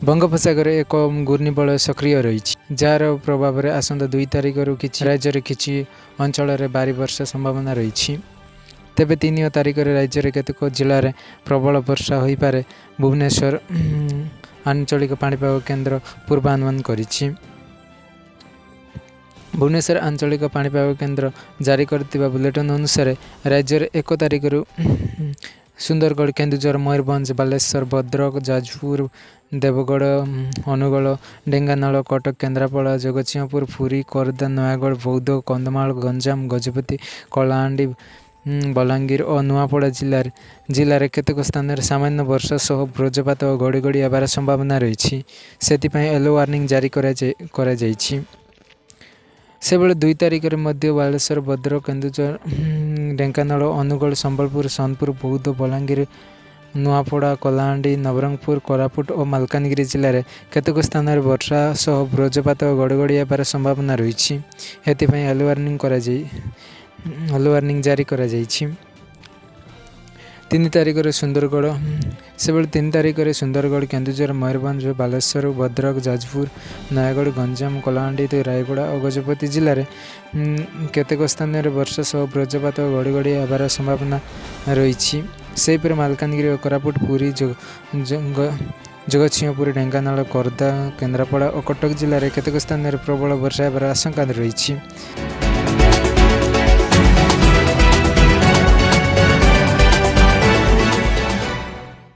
ବଙ୍ଗୋପସାଗରରେ ଏକ ଘୂର୍ଣ୍ଣିବଳୟ ସକ୍ରିୟ ରହିଛି, ଯାହାର ପ୍ରଭାବରେ ଆସନ୍ତା 2 ତାରିଖରୁ କିଛି ରାଜ୍ୟରେ କିଛି ଅଞ୍ଚଳରେ ଭାରୀ ବର୍ଷା ସମ୍ଭାବନା ରହିଛି। ତେବେ 3 ତାରିଖରେ ରାଜ୍ୟରେ କେତେକ ଜିଲ୍ଲାରେ ପ୍ରବଳ ବର୍ଷା ହୋଇପାରେ, ଭୁବନେଶ୍ୱର ଆଞ୍ଚଳିକ ପାଣିପାଗ କେନ୍ଦ୍ର ପୂର୍ବାନୁମାନ କରିଛି। ଭୁବନେଶ୍ୱର ଆଞ୍ଚଳିକ ପାଣିପାଗ କେନ୍ଦ୍ର ଜାରି କରିଥିବା ବୁଲେଟିନ୍ ଅନୁସାରେ ରାଜ୍ୟରେ 1 ତାରିଖରୁ ସୁନ୍ଦରଗଡ଼, କେନ୍ଦୁଝର, ମୟୂରଭଞ୍ଜ, ବାଲେଶ୍ୱର, ଭଦ୍ରକ, ଯାଜପୁର, ଦେବଗଡ଼, ଅନୁଗୋଳ, ଢେଙ୍କାନାଳ, କଟକ, କେନ୍ଦ୍ରାପଡ଼ା, ଜଗତସିଂହପୁର, ପୁରୀ, ଖୋର୍ଦ୍ଧା, ନୟାଗଡ଼, ବୌଦ୍ଧ, କନ୍ଧମାଳ, ଗଞ୍ଜାମ, ଗଜପତି, କଳାହାଣ୍ଡି, ବଲାଙ୍ଗୀର ଓ ନୂଆପଡ଼ା ଜିଲ୍ଲାରେ କେତେକ ସ୍ଥାନରେ ସାମାନ୍ୟ ବର୍ଷା ସହ ବଜ୍ରପାତ ଓ ଘଡ଼ଘଡ଼ି ହେବାର ସମ୍ଭାବନା ରହିଛି। ସେଥିପାଇଁ ୟେଲୋ ୱାର୍ଣ୍ଣିଂ ଜାରି କରାଯାଇଛି। ସେଭଳି 2 ତାରିଖରେ ମଧ୍ୟ ବାଲେଶ୍ୱର, ଭଦ୍ରକ, କେନ୍ଦୁଝର, ଢେଙ୍କାନାଳ, ଅନୁଗୋଳ, ସମ୍ବଲପୁର, ସୋନପୁର, ବୌଦ୍ଧ, ବଲାଙ୍ଗୀର, ନୂଆପଡ଼ା, କଳାହାଣ୍ଡି, ନବରଙ୍ଗପୁର, କୋରାପୁଟ ଓ ମାଲକାନଗିରି ଜିଲ୍ଲାରେ କେତେକ ସ୍ଥାନରେ ବର୍ଷା ସହ ବଜ୍ରପାତ ଓ ଘଡ଼ଘଡ଼ି ହେବାର ସମ୍ଭାବନା ରହିଛି। ଏଥିପାଇଁ ୟେଲୋ ୱାର୍ଣ୍ଣିଂ ଜାରି କରାଯାଇଛି। 3 ତାରିଖରେ ସୁନ୍ଦରଗଡ଼ ସେଭଳି 3 ତାରିଖରେ ସୁନ୍ଦରଗଡ଼, କେନ୍ଦୁଝର, ମୟୂରଭଞ୍ଜ, ବାଲେଶ୍ୱର, ଭଦ୍ରକ, ଯାଜପୁର, ନୟାଗଡ଼, ଗଞ୍ଜାମ, କଳାହାଣ୍ଡି, ରାୟଗଡ଼ା ଓ ଗଜପତି ଜିଲ୍ଲାରେ କେତେକ ସ୍ଥାନରେ ବର୍ଷା ସହ ବଜ୍ରପାତ ଓ ଘଡ଼ଘଡ଼ି ହେବାର ସମ୍ଭାବନା ରହିଛି। ସେହିପରି ମାଲକାନଗିରି ଓ କୋରାପୁଟ, ପୁରୀ, ଜଗତସିଂହପୁର, ଢେଙ୍କାନାଳ, ଖୋର୍ଦ୍ଧା, କେନ୍ଦ୍ରାପଡ଼ା ଓ କଟକ ଜିଲ୍ଲାରେ କେତେକ ସ୍ଥାନରେ ପ୍ରବଳ ବର୍ଷା ହେବାର ଆଶଙ୍କା ରହିଛି।